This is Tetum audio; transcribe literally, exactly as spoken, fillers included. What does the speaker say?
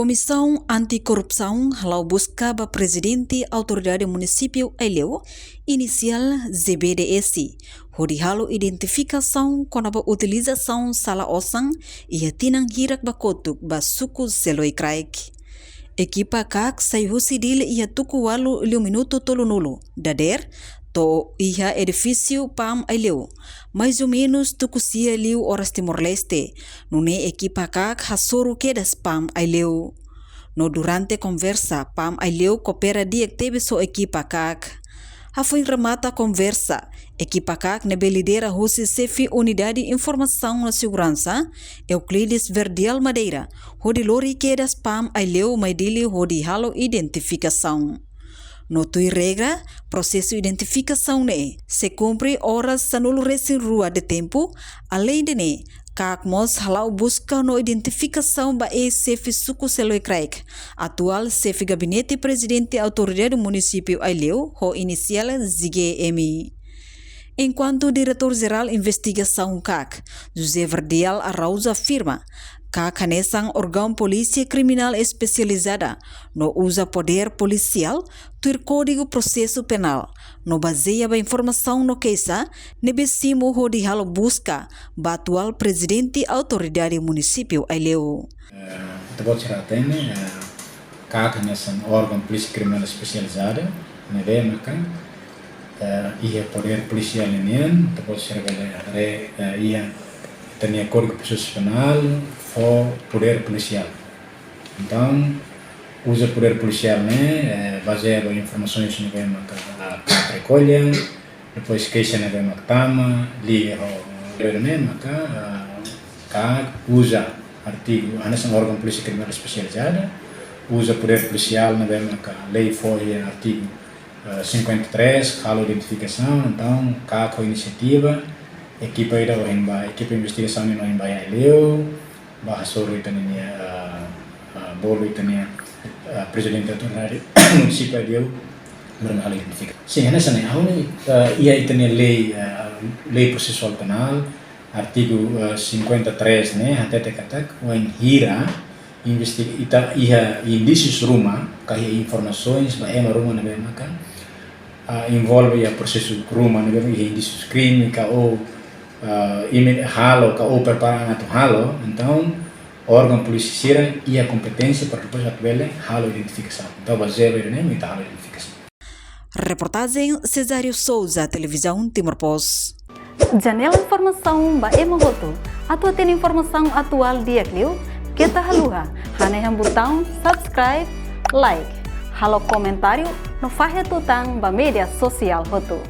Komisaun Anti-Korrupsaun hala'o buska ba Prezidente Autoridade Munisípiu Aileu, inisiál Z B D S, hodi halo identifikasaun kona-ba utilizasaun sala osan iha tinan hirak ba kotuk ba suku Seloi Kraik. Ekipa KAK sai husi Dili iha tuku ualu liu minutu tolunulu dadeer, to'o iha edifísiu PAM Aileu, mais ou menus tuku sia liu oras Timor-Leste, nune'e ekipa KAK hasoru kedas PAM Aileu. No durante konversa, PAM Aileu koopera di'ak tebes ho ekipa KAK. Hafoin remata konversa, ekipa KAK ne'ebé lidera husi Xefe Unidade Informasaun no Seguransa, Euclides Verdial Madeira, hodi lori kedas PAM Aileu mai Dili hodi halo identifikasaun. No tuir regra, prosesu identifikasaun ne'e sei kumpre oras sanulu-resin-rua de tempu. Aleinde ne'e, KAK mós hala'o buska no identifikasaun ba eis-xefe suku Seloi Kraik, atuál xefe gabinete Prezidente Autoridade Munisípiu Aileu, ho inisiál Z G M. Enkuantu Diretór Jerál Investigasaun KAK, José Verdial Araújo afirma, KAK hanesan órgaun polísia kriminál espesializada, no uza podér polisiál tuir Kódigu Prosesu Penál, no bazeia ba informasaun no keixa ne'ebé simu hodi halo buska ba atuál Prezidente Autoridade Munisípiu Aileu. Eh, ita-boot sira hatene, eh, KAK hanesan órgaun polísia kriminál espesializada, ne'ebé maka, eh, iha podér polisiál nian, ita-boot sira bele haree, eh, iha ita-nia Kódigu Prosesu Penál fó podér polisiál. Entaun, uza podér polisiál ne'e, eh, bazeia ba informasaun ne'ebé maka, ah, KAK rekolla, depois keixa ne'ebé maka tama, liga ho, ne'ebé maka, ah, KAK uza artigu, hanesan órgaun polísia kriminál espesializada, uza podér polisiál ne'ebé maka lei fó iha artigu, eh, cinquenta e três, halo identifikasaun, entaun, KAK ho inisiativa, ekipa ida ohin bá, ekipa investigasaun nian ohin bá iha Aileu, bá hasoru ita-nia, eh, eh, bolu ita-nia, eh, Prezidente Autoridade Munisípiu Aileu, nune'e halo identifika. Sin, hanesan ne'e, ha'u ne'e, eh, iha ita-nia lei, eh, Lei Prosesuál Penál, artigu, eh, cinquenta e três ne'e, hatete katak, wainhira investi-, ita iha indísius ruma, ka iha informasaun ba ema ruma ne'ebé maka, ah, envolve iha prosesu ruma ne'ebé iha indísius krime, ka ou, ah, imi halo, ka ou prepara atu halo, entaun, órgaun polísia sira iha kompeténsia para depois atu bele halo identifikasaun. Entaun, bazeia ba ida-ne'e, ita halo identifikasaun. Reportajen Cesário Souza, Televizaun Timor Post. Janela informasaun ba ema hotu. Atu hatene informasaun atuál di'ak liu, keta haluha hanehan butaun subscribe, like, halo komentáriu no fahe tutan ba média sosiál hotu.